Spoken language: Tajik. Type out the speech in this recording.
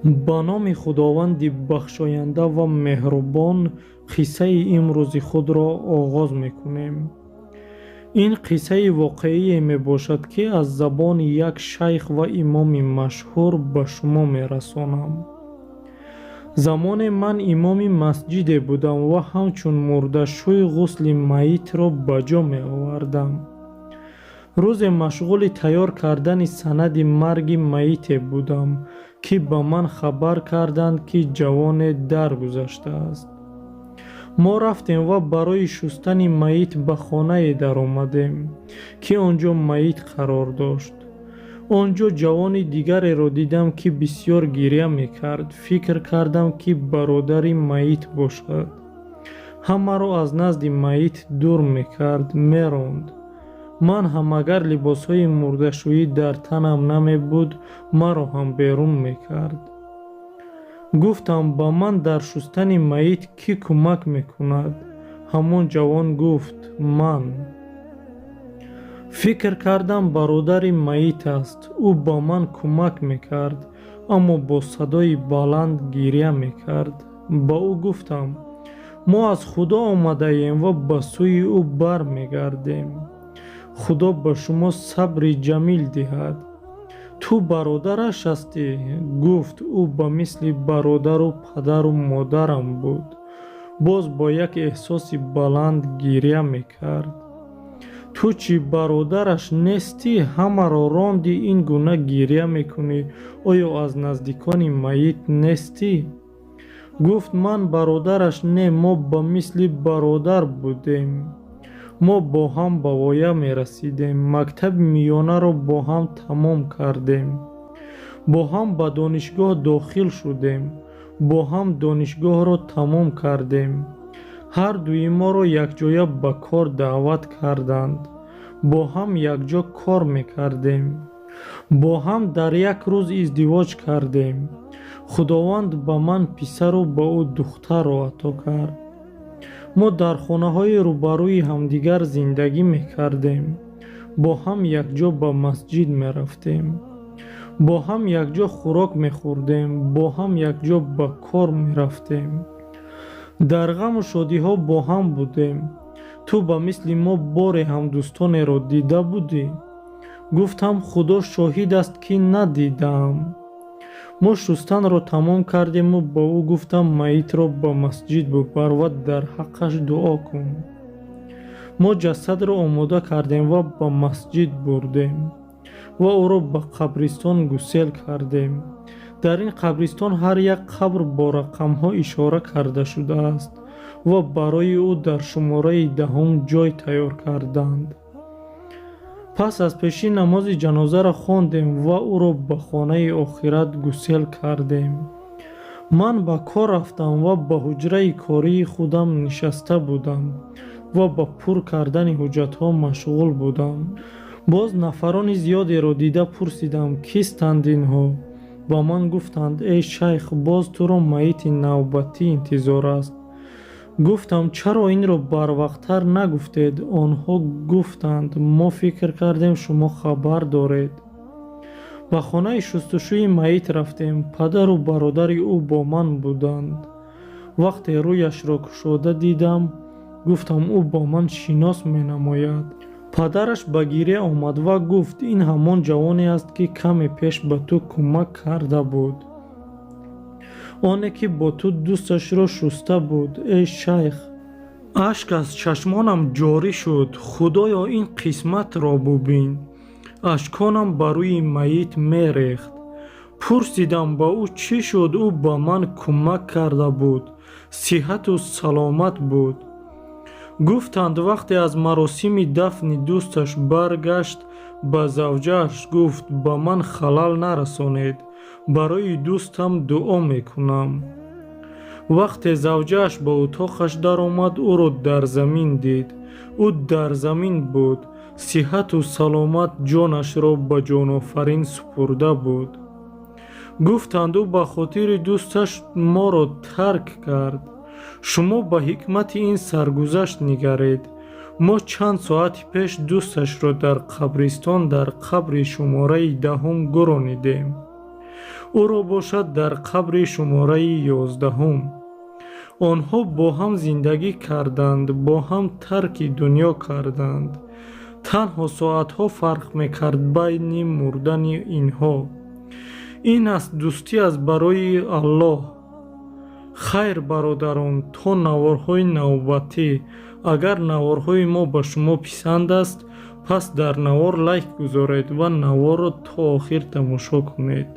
Ба номи Худованди бахшоянда ва меҳрубон қиссаи имрӯзи худро оғоз мекунем. Ин қиссаи воқеие мебошад, ки аз забони як шайх ва имоми машҳур ба шумо мерасонам. Замоне ман имоми масҷиде будам ва ҳамчун мурдашӯй ғусли майитро ба ҷо меовардам. Рӯзе машғули тайёр кардани санади марги майите будам, ки ба ман хабар карданд, ки ҷавоне даргузаштааст. Мо рафтем ва барои шустани майит ба хонае даромадем, ки он ҷо майит қарор дошт. Он ҷо ҷавони дигареро дидам, ки бисёр гиря мекард. Фикр кардам, ки бародари майит бошад. Ҳамаро аз назди майит дур мекард, меронд. Ман ҳам агар либосҳои мурдашӯӣ дар танам намебуд, маро ҳам берун мекард. Гуфтам: «Ба ман дар шустани майит кӣ кӯмак мекунад?» Ҳамон ҷавон гуфт: «Ман». Фикр кардам, бародари майит аст. Ӯ ба ман кӯмак мекард, аммо бо садои баланд гиря мекард. Ба ӯ гуфтам: «Мо аз Худо омадаем ва ба сӯи ӯ бармегардем. Худо ба шумо сабри ҷамил диҳад. Ту бародараш ҳастӣ?» Гуфт: «Ӯ ба мисли бародару падару модарам буд». Боз бо як эҳсоси баланд гиря мекард. «Ту чӣ, бародараш нестӣ? Ҳамаро ронди, ин гуна гиря мекунӣ. Оё аз наздикони майит нестӣ?» Гуфт: «Ман бародараш не, мо ба мисли бародар будем. Мо бо ҳам ба воя мерасидем, мактаби миёнаро бо ҳам тамом кардем, бо ҳам ба донишгоҳ дохил шудем, бо ҳам донишгоҳро тамом кардем. Ҳар дуи моро якҷоя ба кор даъват карданд, бо ҳам якҷо кор мекардем, бо ҳам дар як рӯз издивоҷ кардем. Худованд ба ман писару ба ӯ духтарро ато кард. Мо дар хонаҳои рӯбарӯи ҳамдигар зиндагӣ мекардем, бо ҳам якҷо ба масҷид мерафтем, бо ҳам якҷо хӯрок мехӯрдем, бо ҳам якҷо ба кор мерафтем, дар ғаму шодиҳо бо ҳам будем. Ту ба мисли мо боре ҳам дӯстонеро дида будӣ?» Гуфтам: «Худо шоҳид аст, ки надидаам». Мо шустанро тамом кардему ба ӯ гуфтам: «Майитро ба масҷид бубар ва дар ҳаққаш дуо кун». Мо ҷасадро омода кардем ва ба масҷид бурдем ва ӯро ба қабристон гусел кардем. Дар ин қабристон ҳар як қабр бо рақамҳо ишора карда шудааст ва барои ӯ дар шумораи 10-ум ҷой тайёр карданд. Пас аз пешин намози ҷанозаро хондем ва ӯро ба хонаи охират гусел кардем. Ман ба кор рафтам ва ба ҳуҷраи кории худам нишаста будам ва ба пур кардани ҳуҷҷатҳо машғул будам. Боз нафарони зиёдеро дида пурсидам: «Кистанд инҳо?» Ба ман гуфтанд: «Эй шайх, боз туро майити навбатӣ интизор аст». Гуфтам: «Чаро инро барвақттар нагуфтед?» Онҳо гуфтанд: «Мо фикр кардем, шумо хабар доред». Ба хонаи шустушӯи майит рафтем. Падару бародари ӯ бо ман буданд. Вақте рӯяшро кушода дидам, гуфтам: «Ӯ бо ман шинос менамояд». Падараш ба гиря омад ва гуфт: «Ин ҳамон ҷавоне аст, ки каме пеш ба ту кӯмак карда буд, оне ки бо ту дӯсташро шуста буд. Эй шайх, ашк аз чашмонам ҷорӣ шуд. Худоё, ин қисматро бубин. Ашконам ба рӯи майит мерехт. Пурсидам: «Ба ӯ чӣ шуд? Ӯ ба ман кӯмак карда буд, сиҳату саломат буд». Гуфтанд: «Вақте аз маросими дафни дӯсташ баргашт, ба завҷааш гуфт: „Ба ман халал нарасонед, барои дӯстам дуо мекунам“. Вақте завҷааш ба утоқаш даромад, ӯро дар замин дид. Ӯ дар замин буд, сиҳату саломат ҷонашро ба ҷонофарин супурда буд». Гуфтанд: «Ӯ ба хотири дӯсташ моро тарк кард». Шумо ба ҳикмати ин саргузашт нигаред. Мо чанд соати пеш дӯсташро дар қабристон дар қабри шумораи 10-ум гӯронидем. Ӯро бошад дар қабри шумораи 11-ум. Онҳо бо ҳам зиндагӣ карданд, бо ҳам тарки дунё карданд. Танҳо соатҳо фарқ мекард байни мурдани инҳо. Ин аст дӯстӣ аз барои Аллоҳ. Хайр, бародарон, то наворҳои навбатӣ. Агар наворҳои мо ба шумо писанд аст, пас дар навор лайк гузоред ва наворро то охир тамошо кунед.